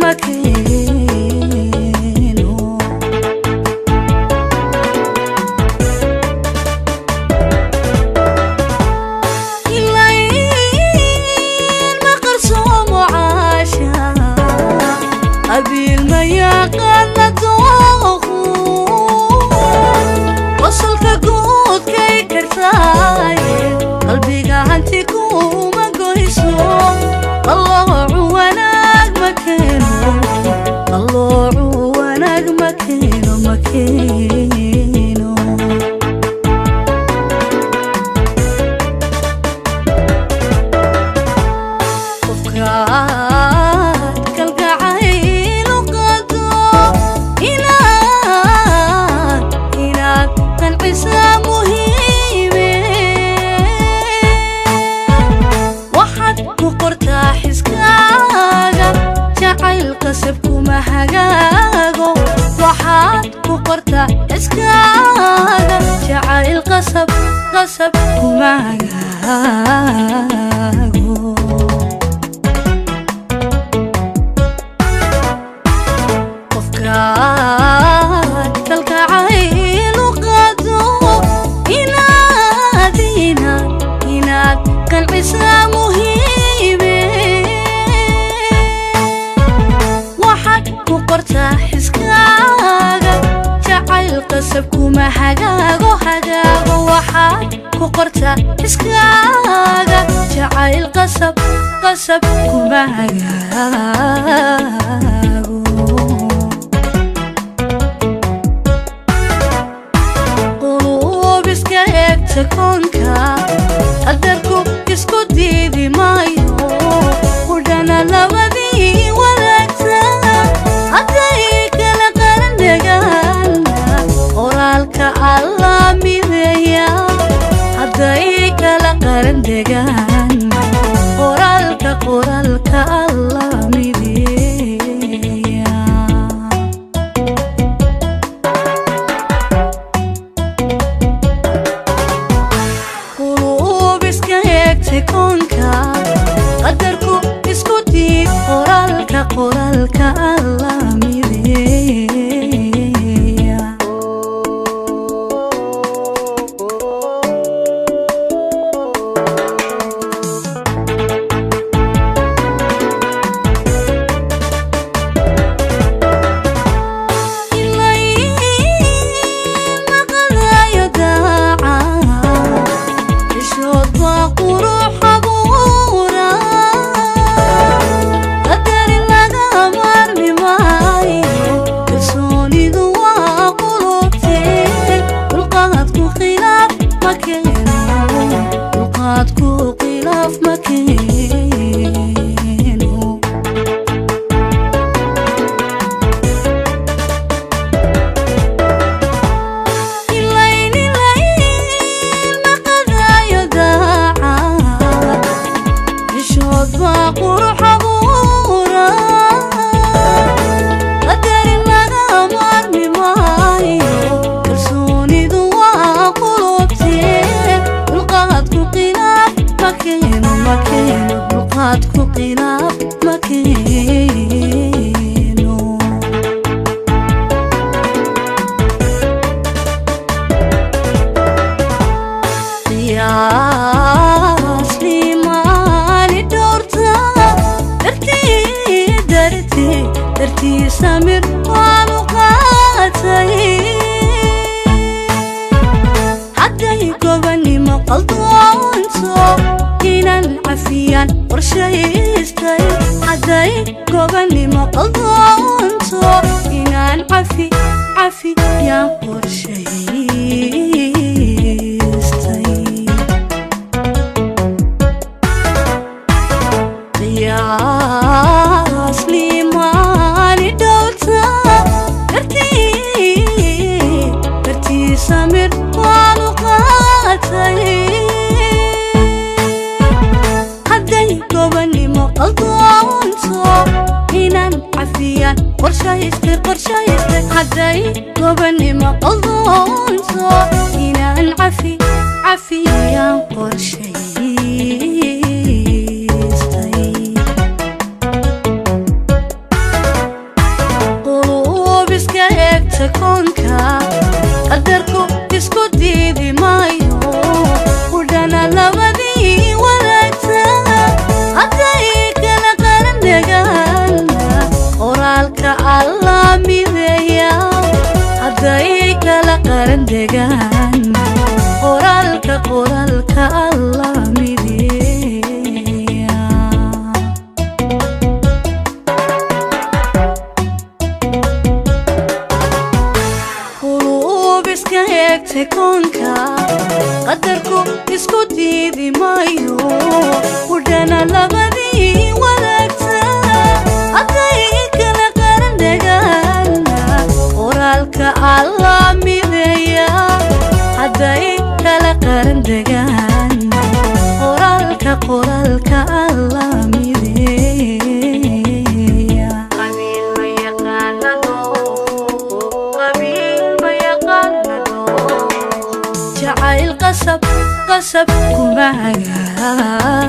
ma keeno. Ilayn ma qarsoomo caasha, qabiil ma yaqaana dooqu, qosolka guudkay kartaaye, qalbiga hanti kuma goyso. Qalloocu wanaag ma keeno, qalloocu wanaag ma keeno, ma keeno. Qofkaad kalgacayl u qado, inaad qancisaa muhiime. Waxaad ku qortaa xiskaaga, jacayl qasab kuma hagaago. Waxaad ku qortaa xiskaaga, jacayl qasab qasab kuma hagaago. Qofkaad kalgacayl u qado, inaad qancisaa muhiime. Waxaad ku qortaa xiskaaga, jacayl qasab kuma hagaago hagaago. Waxaad ku qortaa xiskaaga, jacayl qasab qasab kuma hagaago. Quluub iska eegta koonka, qadarku isku diidi maayo, qudhana labadii wadaagta hadday kala qaran degaana, qoraalka Alla mideeya. Hadday kala qaran degaan, qoraalka Alla mideeya. Quluub iska eegtay koonka, qadarku isku diid, qoraalka Alla mideeya. Ilayn maqlayo daaca, xishood baa qurux abuura, qadari laga maarmi maayo, kalsoonidu waa qulubtee. Dulqaadku khilaaf ma keeno, dulqaadku khilaaf ma keeno. Ilayn ilayn maqadayo daaca, xishood baa qurux abuura, qadari laga maarmi maayo, kalsoonidu waa qulubtee. Dulqaadku khilaaf ma keeno, ma keeno, dulqaadku khilaaf ma keeno. Qiyaas liimaani dhowrta, dartii dartii dartii samir waanu qaatay. Hadday gobanimo qaldoonto, inaan cafiyaan qorshaystay. Hadday gobanimo qaldoonto, inaan cafiyaan qorshaystay. Qiyaas liimaani dhowrta, dartii dartii samir waanu qaatay. Hadday gobanimo qaldoonto, inaan cafiyaan qorshaystay qorshaystay. Hadday gobanimo qaldoonto, inaan cafiyaan qorshaystay. eegta koonka, qadarku isku diidi maayo, udhana labadii wadaagta. Hadday kala qaran degaana, qoraalka Alla mideeya. Hadday kala qaran degaan, qoraalka Alla mideeya. Quluub iska eegtay koonka, qadarku isku diidi maayo, udhana labadii wadaagta. Hadday kala qaran degaana, qoraalka Alla mideeya. Hadday kala qaran degaan, qoraalka Alla mideeya. Qabiil ma yaqaanado, qabiil ma yaqaanado, jacayl qasab qasab kuma hagaago.